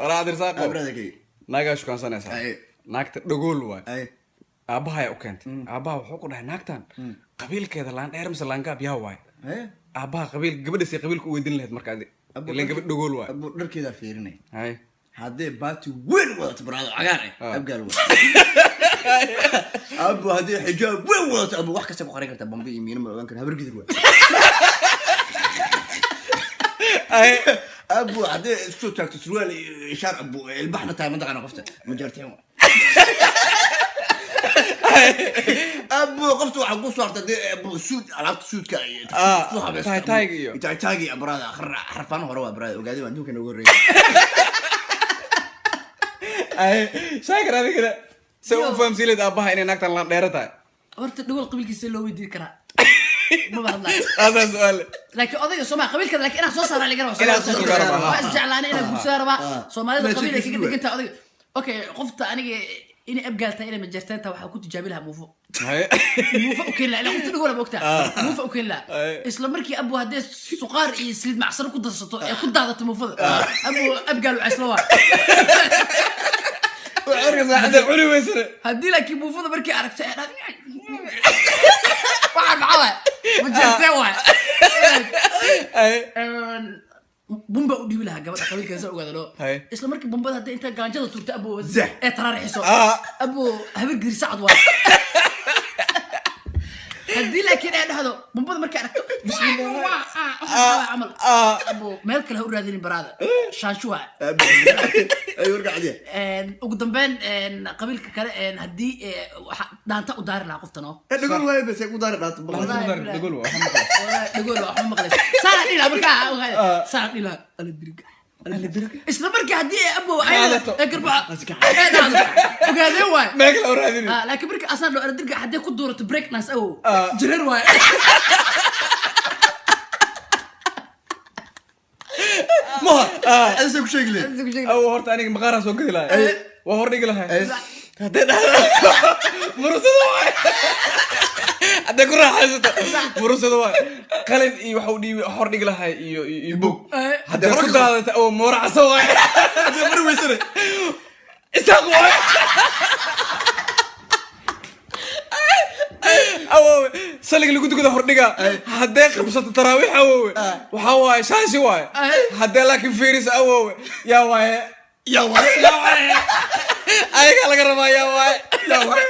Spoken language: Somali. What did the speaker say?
Wala Cabdirasaaqo. Brotherkay. Naagaa shukaansanaysaa. Ay. Naagta dhagool waay. Ay. Aabbahayaa u keentay. Aabbaha wuxuu ku dhahay, naagtan qabiilkeeda laandheer mise laangaab yaa waay? Ay. Aabbaha qabiil gabadhiisay qabiilka u weydiin lahayd marka adi, ileen gabadh dhagool waay. Abu, dharkeedaa fiirinay. Hay. Haddee baati weyn wadato, brother, cagaar ah, abgaal waay. Abu, haddii xijaab weyn wadato, abu, wax kasta ku qarin kartaa, bambi iyo miino ma ogaan kara, habar gidir waay. Hay. Abu, haddii isku soo taagto surwaal iyo shaar, abu, ilbaxna tahay, mataqaana, qofta majaarteen waay. Abu, qofta waxaa ku soo harta dee, abu, suud, alaabta suudka iyo soo habaysto. Taay-taayga iyo. Taay-taayga iyo, brother, xarfaan hore waa, brother, ogaadey waa adduunka noogu horreeyay. Hay, Shaakir, adigana se u fahamsiin lahayd aabbaha inay naagtan laandheero tahay? Horta dhagool qabiilkiisa loo weydiin karaa maba hadlaayo. Taasaa su-aal. Laakiin odayga Soomaa qabiilkada, laakiin inaan soo saaraa laga rabaa. Inaan soo saaro rabaa. Waa isjeclaanay, inaan guursadaa rabaa. Soomaalida Meesha qabiil ay kaga kiis. degan tahay odayga. Okay, qofta aniga inay abgaal tahay, inay majarteen tahay, waxaa ku tijaabi lahaa muufo. Hay. Muufa u keeni lahaa, ilaa qofta dhagool ma ogtaa, muufa u keeni lahaa. Isla markii, abu, haddee suqaar iyo saliid macsaro ku darsato ee ku daadato muufada, abu, abgaal u waa. Hadday cuni weysane? Haddii laakiin muufada markii aragto ee dhahdo, waxaan maxaa waay? Majarteen waay. Hay. Bumba u dhiibi lahaa gabadha qabiilkeeda sa ogaada loo. Hay. Isla markii bumbada hadday inta gaanjada turto, abo, Zah. ee taraarixiso, abo, habar giri sacad waay. Haddii laakiin ay dhahdo bumbada markay aragto, bismillah, waxaa camal, abo, meel kale ha u raadinin, baraada shaanshu waay. Ay, warka cadiya. Ugu dambeyn, qabiilka kale, haddii waxa dhaanta u daari lahaa qoftan oo Dhagool waaye, bas ay ku daari dhaato. Wallahi Dhagool billahi. Dhagool waa, waxa maqlay. Wallahi, dhagool waa, waxma maqlayso. Saana dhihi lahaa markaa ogaada. Saana dhihi lahaa, ala diriga. Isla markii haddii ay abo ayada Qaadato. ee garbaca ee dhacdo, ogaadeen waay. Meel kale u raadinin. Laakiin markii asaan dhao ala diriga, haddii ku duurato break dance, awow, jireer waay. Maha adisa ku sheegi leed. Aw, horta aniga maqaaraa soo gedi lahay, waa hor dhigi lahay. Hadday dhahdo murusada waay, hadday ku raaxaysato murusada waay, qalin iyo waxa u dhiibi hor dhigi lahay iyo bug. Hadday ku daadata oo mooracasa waay. Haddii qori weysane? Isaaq waay. Awoowe, saliga lagu tukada hordhiga, haddee qabsato taraawiix, awoowe, waxaa waaye shaashi waaye. Haddee laakiin fiiriso, awoowe, yaa waaye? Yaa waaye? Yaa waaye? Ayagaa laga rabaa, yaa waaye? Yaa waaye?